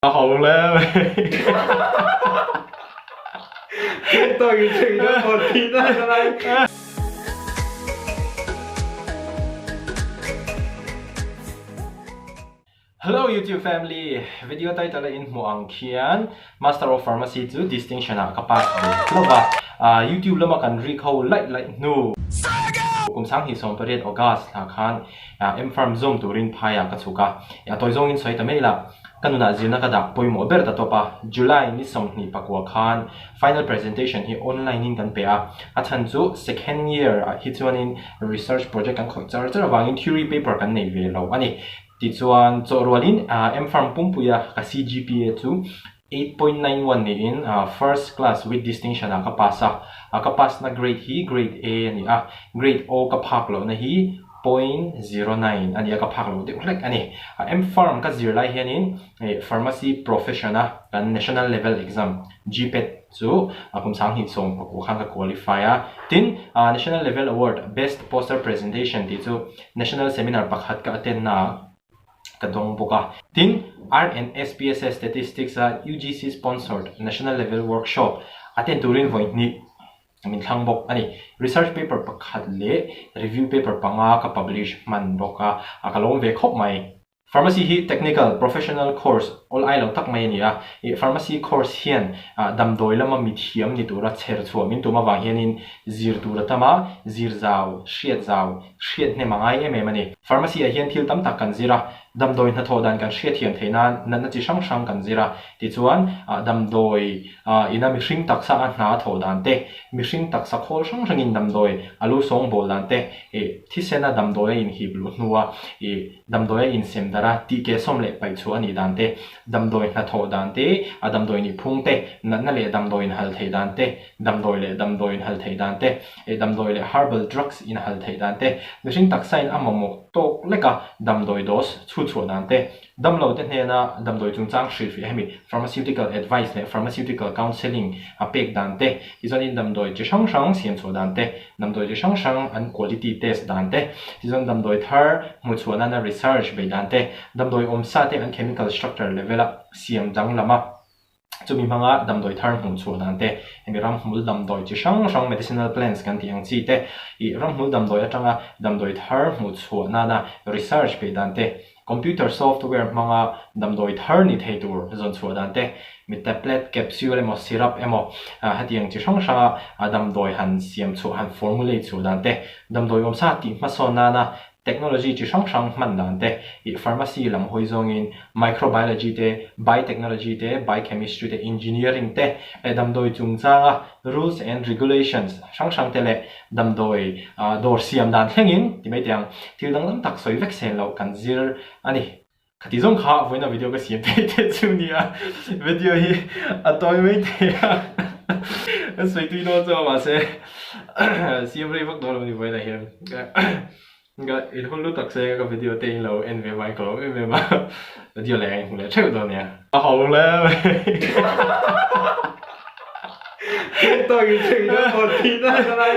A ho hle mai. Hello YouTube family, video title a in hmuh ang khian Master of Pharmacy chu distinction ah ka pass ve hlauh a, YouTube lama kan rik ho laih laih hnu kum 2018 August thla khan M-Pharm zawm turin phaiah ka chhuk a, a tawi zawngin sawi ta mai la. Ka nunah zirna ka dah pawimawh ber ta tawp a, July ni 24 khan final presentation hi online in kan pe a, a chhan chu second year ah hi chuanin research project kan khawih char char avangin theory paper kan nei ve lo a ni. Tichuan chawhrualin M-Pharm pumpuia ka CGPA chu 8.91 niin first class with distinction ah ka pass a, ka pass na grade hi grade A a ni a, grade O ka phak lohna hi 0.09 a ni a, ka phak loh deuh hlek a ni. M-Pharm ka zir lai hianin Pharmacy profession a kan national level exam GPAT chu kum 2019 khan ka qualify a, tin national level award best poster presentation tih chu national seminar pakhat ka attend na ah ka dawng bawk a. Tin, RNSPSS Statistics a UGC sponsored national level workshop attend turin vawi hnih min thlang bawk a ni. Research paper pakhat leh review paper panga ka publish hman bawk a, ka lawm ve khawp mai. Pharmacy hi technical, professional course awl ai lo tak mai a ni a. Ih pharmacy course hian damdawi lama mithiam ni tura chher chhuah min tum avang hianin zir tur a tam a, zir zau, hriat zau, hriat hnem a ngai em em a ni. Pharmacy ah hian thil tam tak kan zir a, damdawi hnathawh dan kan hriatthiam theih nan natna chi hrang hrang kan zir a, tichuan damdawi ina mihring taksa a hna a thawh dan te, mihring taksa khawl hrang hrangin damdawi a lu sawngbawl dan te, thisena damdawi a inhip luh hnua Damdawi a insem darh a, tihkehsawm leh paihchhuah a nih dan te, damdawi hnathawh dan te, a damdawi nih phung te, natna leh damdawi inhal theih dan te, damdawi leh damdawi inhal theih dan te, damdawi leh herbal drugs inhal theih dan te, mihring taksain a mamawh tawk leka damdawi dose chhutchhuah dan te, damlo te hnena damdawi chungchang hrilhfiah hemi pharmaceutical advice leh pharmaceutical counselling a pek dan te, tichuanin damdawi chi hrang hrang siamchhuah dan te, Damdawi chi hrang hrang an quality test dan te, tichuan damdawi thar hmuhchhuah nana research beih dan te, damdawi awmsa te an chemical structure level a siam danglam a, chumi hmanga damdawi thar hmuhchhuah dan te, hemi ramhmul damdawi chi hrang hrang medicinal plants kan tih ang chi te, ih ramhmul damdawi atanga damdawi thar hmuhchhuah nana research beih dan te, Computer software hmanga damdawi thar ni thei tur zawn chhuah dan te, mi tablet, capsule emaw syrup emaw hetiang chi hrang hranga damdawi han siam chhuah, han formulate chhuah dan te, damdawi awmsa tih hmasawn nana technology chi hrang hrang hman dan te, ih pharmacy lam hawi zawngin microbiology te, biotechnology te, biochemistry te, engineering te leh damdawi chungchanga rules and regulations hrang hrang te leh Damdawi dawr siam dan thlengin ti mai teh ang, thil danglam tak sawi vek sen loh kan zir a ni. Khati zawng kha vawiina video ka siam theih te chu nia, video hi a tawi mai thei a, ka sawi tui dawn chu a mahse siam rei vak dawn lo ni vawiinah hian. Ka inhun lu tak se ka video te in lo en ve mai ka lo em em a, video leh a inhmu leh theuh dawn nia. A ho hle mai. Tawk in chheng na pawh thih na ka lai.